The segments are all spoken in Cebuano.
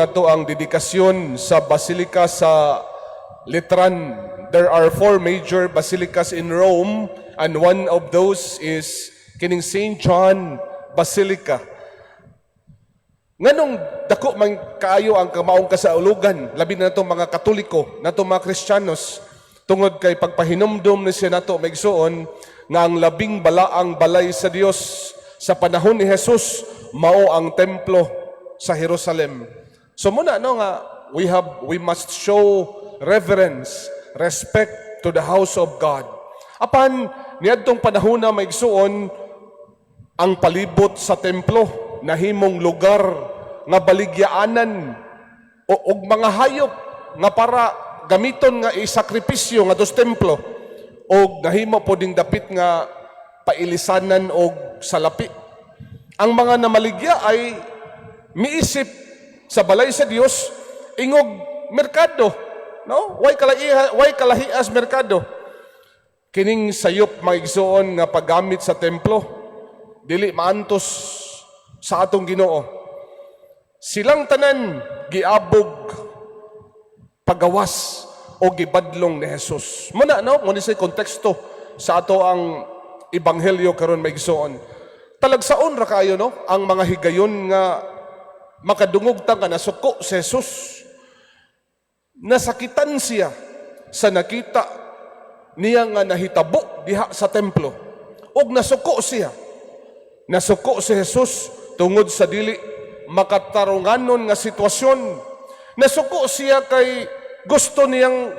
Nato ang dedikasyon sa Basilika sa Letran. There are four major basilicas in Rome, and one of those is kining St. John Basilica. Nganong dako man kaayo ang kamaong kasaulugan, labi na natong mga Katoliko, natong mga Kristiyanos, tungod kay pagpahinumdum ni siya nato, mga igsoon, nga ang labing balaang balay sa Dios sa panahon ni Jesus mao ang templo sa Jerusalem. So muna no nga we must show reverence, respect to the house of God. Apan niadtong panahon na, mga igsoon, ang palibot sa templo nahimong lugar nga baligyaanan o og mga hayop nga para gamiton nga isakripisyo ngadto sa templo, og nahimo po ding dapit nga pailisanan og salapi. Ang mga namaligya ay miisip sa balay sa Dios ingog merkado, no? Way kalahias merkado. Kining sayop, mga igsoon, nga paggamit sa templo dili maantos sa atong Ginoo. Silang tanan giabog pagawas o gibadlong ni Jesus. Muna no, muna sa konteksto sa ato ang ebanghelyo karon, mga igsoon. Talagsaon ra kaayo no ang mga higayon nga makadungog ta nga nasuko si Jesus. Nasakitan siya sa nakita niya nga nahitabo diha sa templo. Og nasuko siya. Nasuko si Jesus tungod sa dili makatarunganon nga sitwasyon. Nasuko siya kay gusto niyang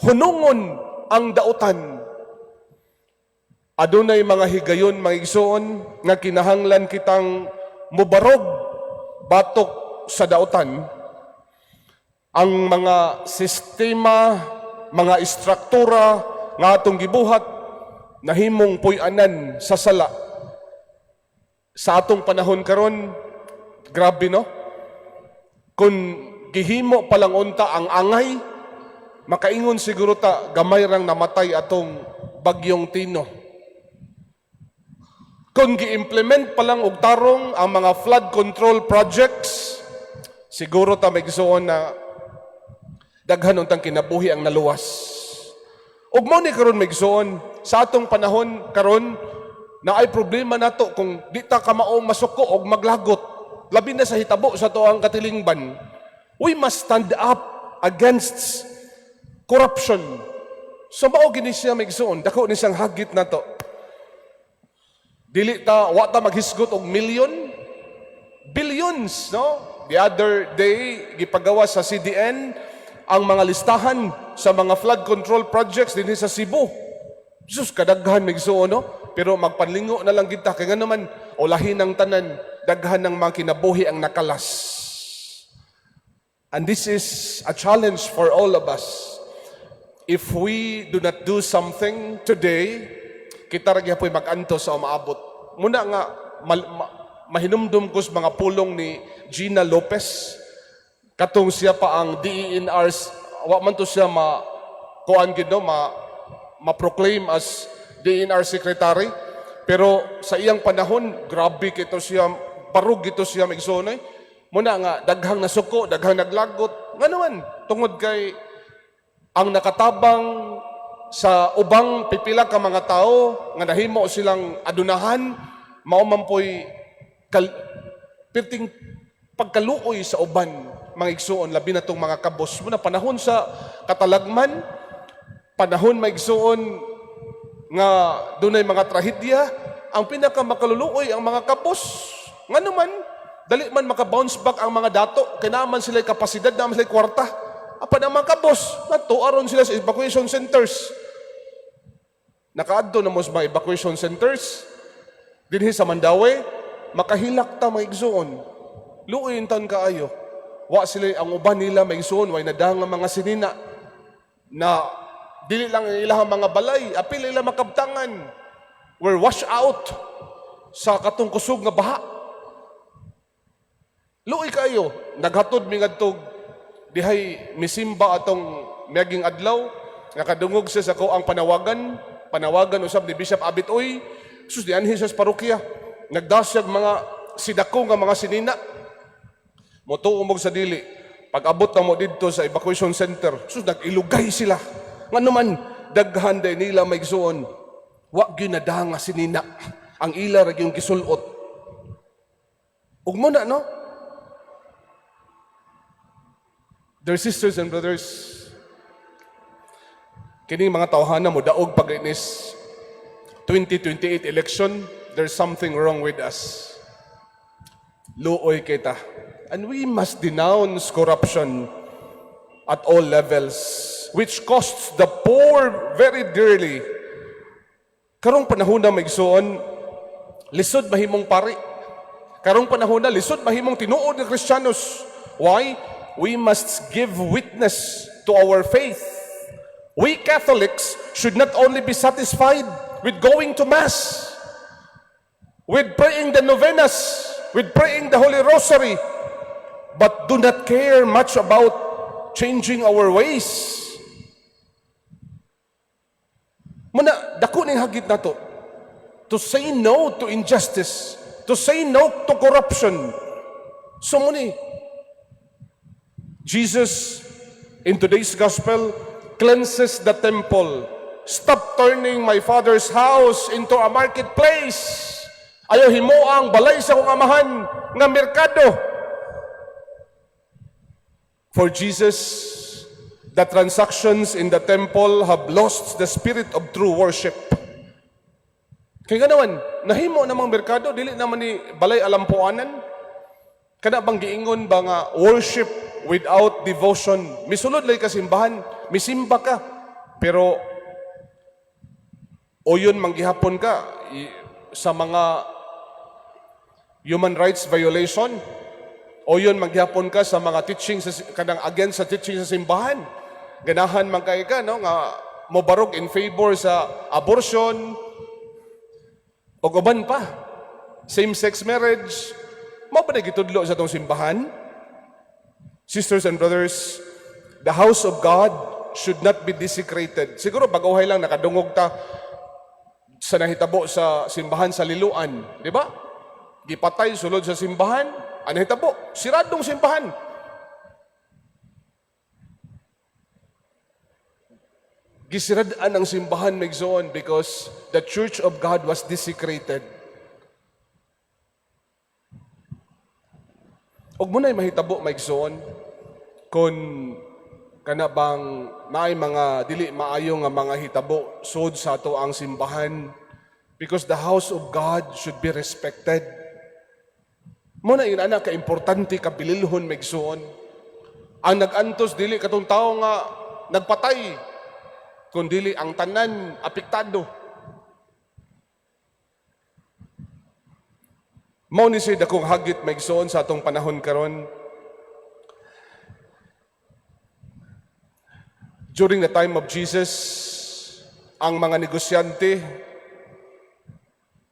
hunungon ang dautan. Adunay mga higayon, mga igsoon, nga kinahanglan kitang mubarog batok sa dautan. Ang mga sistema, mga istruktura nga atong gibuhat nahimong puy-anan sa sala. Sa atong panahon karon, grabe no? Kung gihimo pa lang unta ang angay, makaingon siguro ta gamay rang namatay atong bagyong Tino. Kung gi-implement pa lang og tarong ang mga flood control projects, siguro ta, mga igsoon, na daghan untang kinabuhi ang naluwas. Ug mao ni karon, mga igsoon, sa atong panahon karon na ay problema nato kung di ta kamaong masuko og maglagot, labi na sa hitabo sa atoang katilingban. We must stand up against corruption. So mao gini siya, mga igsoon, dako ni siyang hagit nato. Dili ta wa ta maghisgot og million, billions, no? The other day gipagawa sa CDN ang mga listahan sa mga flood control projects dinhi sa Cebu. Jesus, kadaghan, mga igsoon, no? Pero magpanlingo na lang kita kay nga naman ulahin ang tanan, daghan ng mga kinabuhi ang nakalas. And this is a challenge for all of us. If we do not do something today, kita ra gyapoy mag-antos sa umaabot. Muna nga mahinumdum ko sa mga pulong ni Gina Lopez, katong siya pa ang DENR, wa man to siya ma kuan gid no, ma ma-proclaim as DENR secretary, pero sa iyang panahon grabe kito siya, barug gito siya, mga igsoon. Muna nga daghang nasuko, daghang naglagot, nga naman tungod kay ang nakatabang sa ubang pipila ka mga tao nga nahimo silang adunahan mao man po'y pirting pagkaluoy sa uban, mga igsuon, labi na tong mga kabos mo na panahon sa katalagman, panahon, mga igsuon, nga dunay mga trahedya, ang pinaka makaluluoy ang mga kabos. Nga naman dali man maka-bounce back ang mga dato kay naa man sila kapasidad, naa man sila kwarta. Apan ang mga kabos, nato aron sila sa evacuation centers. Nakaadto na mo sa mga evacuation centers dinhi sa Mandaue, makahilak ta, mga igsoon. Luoy tan kaayo. Wa sila, ang uban nila, mga igsoon, way nadang nga mga sinina na dili lang ang ilahang mga balay, apil ila makabtangan were washed out sa katong kusog nga baha. Luoy kaayo, naghatod mi ngadtog dihay misimba atong miaging adlaw, nakadungog siya sa ko ang panawagan, panawagan usab ni Bishop Abit Uy, sus dianhi sa parokya. Nagdasyag mga sidako nga mga sinina. Motuo mo sa dili. Pag-abot na mo didto sa evacuation center, sus, nag-ilugay sila. Nga naman, daghan day nila, mga igsoon. Wa gyud nadanga sinina. Ang ila ra gyud gisulot. Ug mo na, no? Dear sisters and brothers, kining mga tawhana mo daog pag inis 2028 election, there's something wrong with us. Luoy kita. And we must denounce corruption at all levels, which costs the poor very dearly. Karong panahon na, mga igsoon, lisod mahimong pari. Karong panahon na, lisod mahimong tinuod nga Kristiyanos. Why? We must give witness to our faith. We Catholics should not only be satisfied with going to Mass, with praying the novenas, with praying the Holy Rosary, but do not care much about changing our ways. Muna, dako ning hagit nato to say no to injustice, to say no to corruption. So muni, Jesus in today's gospel cleanses the temple. "Stop turning my Father's house into a marketplace." Ayaw himoang balay sa akong Amahan nga merkado. For Jesus, the transactions in the temple have lost the spirit of true worship. Kaya nga naman, nahimo namang merkado, dili naman ni balay alampuanan. Kana bang giingon ba nga worship without devotion? Misulod lay ka simbahan, misimba ka, pero oyon manggihapon ka sa mga human rights violation. Oyon manggihapon ka sa mga teaching sa kanang against sa teaching sa simbahan. Ganahan man kay ka, no, nga mobarog in favor sa abortion o uban pa. Same-sex marriage. Mao ba na gitudlo sa atong simbahan? Sisters and brothers, the house of God should not be desecrated. Siguro bag-ohay lang nakadungog ta sa nahitabo sa simbahan sa Liloan, di ba? Gipatay sulod sa simbahan, ano nahitabo? Siradong simbahan. Gisiradaan ang simbahan, mga igsoon, because the church of God was desecrated. Ug muna'y mahitabo, mga igsoon, kung kana bang naay mga dili maayo nga mga hitabo sud sa ato ang simbahan, because the house of God should be respected. Mo na yun, anak, ka-importante kabililhon, mga igsoon. Ang nag-antos dili katong tao nga nagpatay, kundili ang tanan apektado. Mao ni siya dakong hagit, mga igsoon, sa atong panahon karon. During the time of Jesus, ang mga negosyante,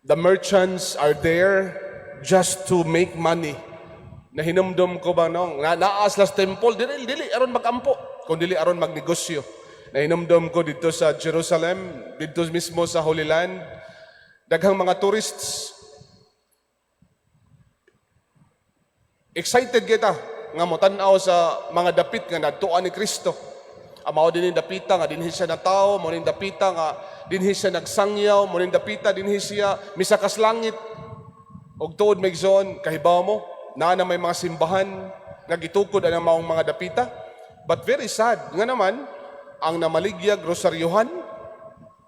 the merchants are there just to make money. Nahinumdum ko ba, no? Na naa sila sa temple, dili, dili aron magampo, kun dili aron magnegosyo. Nahinumdum ko dito sa Jerusalem, dito mismo sa Holy Land, daghang mga tourists. Excited kita nga motan-aw sa mga dapit nga nadtuan ni Kristo. Ang mao dinhi dapita nga dinhi siya natawo, mao ning dapita nga dinhi siya nagsangyaw, mao ning dapita dinhi siya misakas langit. Og tuod, mga igsoon, kahibaw mo, naa na may mga simbahan nga gitukod ang maong mga dapita. But very sad nga naman, ang namaligyag rosaryohan,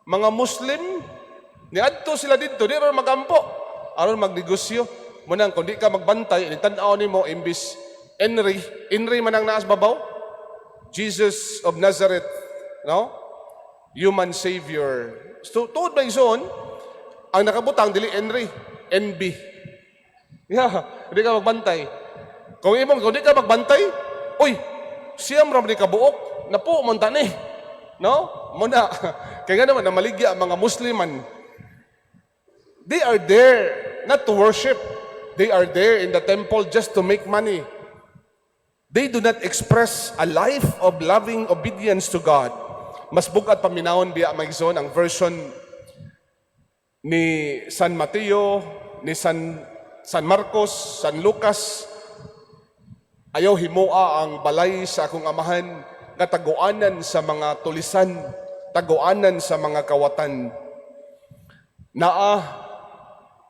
mga Muslim, niadto sila didto, di ron magampo, aron magnegosyo. Munang kung di ka magbantay, tan-aw nimo imbis Henry, Henry man ang naas babaw, Jesus of Nazareth, no? Human Savior. So, tuod ba, igsoon, ang nakabutang dili Henry, NB. Yeah, hindi ka magbantay. Kung di ka magbantay, uy, siyam ra man ni kabuok, napo man tani. No? Muna, kaya nga naman, namaligya ang mga Musliman. They are there not to worship. They are there in the temple just to make money. They do not express a life of loving obedience to God. Mas bugat paminawon biya, mga igsoon, ang version ni San Mateo, ni San Marcos, San Lucas. Ayaw himoa ang balay sa akong Amahan nga taguanan sa mga tulisan, taguanan sa mga kawatan. Naa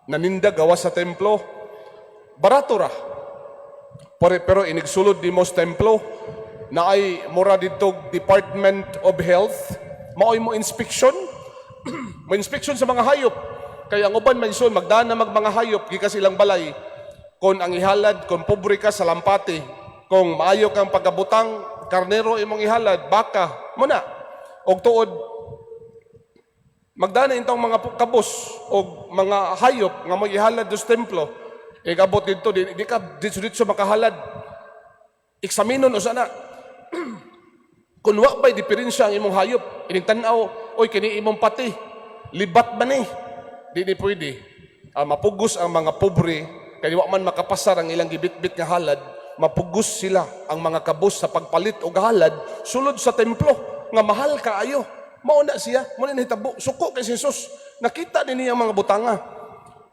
naninda gawas sa templo, barato ra. Pero inigsulod nimo sa templo, naay mura didto Department of Health, maoy mo inspection, mo inspection sa mga hayop. Kaya ang uban, may magdana mag mga hayop gikan sa ilang balay. Kung ang ihalad, kung pobre ka, salampati. Kung maayo kang pagkabutang, karnero imong ihalad, baka, muna. Og tuod, magdana intong mga kabus og mga hayop nga mo ihalad sa templo. Ikabot dito, di ka ditso-ditso makahalad. Eksaminon usa na. Kung wa ba'y diferensya ang imong hayop, ining tan-aw, oy, kini imong pati, libat ba ni? Di ni pwede. Mapugos ang mga pobre, kay wa man makapasar ang ilang gibitbit nga halad, mapugos sila ang mga kabus sa pagpalit og halad sulod sa templo nga mahal kaayo. Mao na siya, mao na nahitabo. Suko kay si Jesus. Nakita din niya ang mga butanga.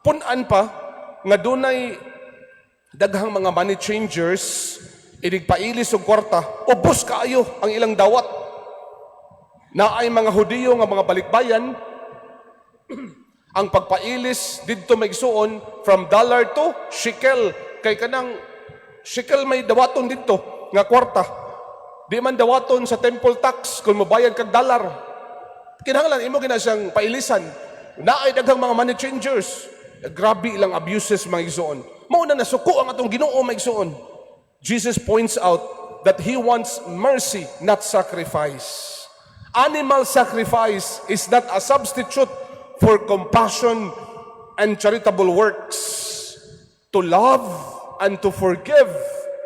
Pun-an pa nga dunay daghang mga money changers, inig pailis og kwarta, ubos kaayo ang ilang dawat. Naay mga Hudiyo nga mga balikbayan, ang pagpailis didto, mga igsuon, from dollar to shekel, kay kanang shekel may dawaton didto nga kwarta. Di man dawaton sa temple tax kung mobayad kag dollar. Kinahanglan imo gina siyang pailisan. Naay daghang mga money changers. Grabe ilang abuses, mga igsuon. Mao na nasuko ang atong Ginoo, mga igsuon. Jesus points out that he wants mercy, not sacrifice. Animal sacrifice is not a substitute for compassion and charitable works. To love and to forgive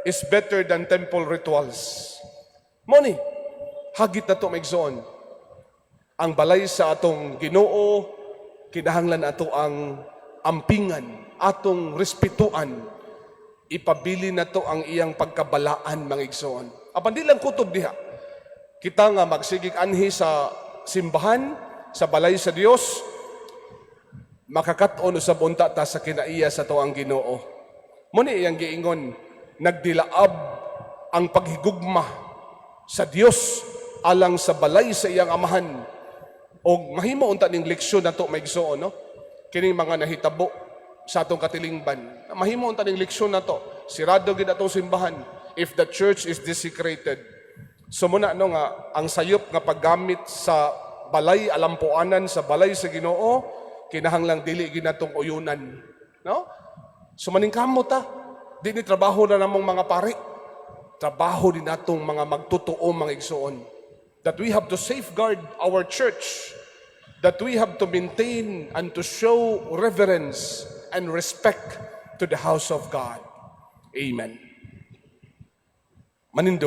is better than temple rituals. Mao ni, hagit na to, mga igsoon. Ang balay sa atong Ginoo, kinahanglan ato ang ampingan, atong respetuan, ipabili na to ang iyang pagkabalaan, mga igsoon. Apan di lang kutob diha. Kita nga magsigig anhi sa simbahan, sa balay sa Dios, makakat-on usab unta ta sa kinaiya sa atoang Ginoo. Mao ni iyang giingon, nagdilaab ang paghigugma sa Dios alang sa balay sa iyang Amahan. Og mahimo unta ning leksyon nato, mga igsoon, no? Kining mga nahitabo sa atong katilingban. Mahimo unta ning leksyon nato. Sirado gid atong simbahan if the church is desecrated. So muna no nga ang sayop nga paggamit sa balay alampuanan sa balay sa Ginoo, kinahanglang dili gid natong uyunan, no? So maningkamot ta. Di ni trabaho na namong mga pari. Trabaho din natong mga magtotoo, mga igsoon. That we have to safeguard our church. That we have to maintain and to show reverence and respect to the house of God. Amen. Manindog.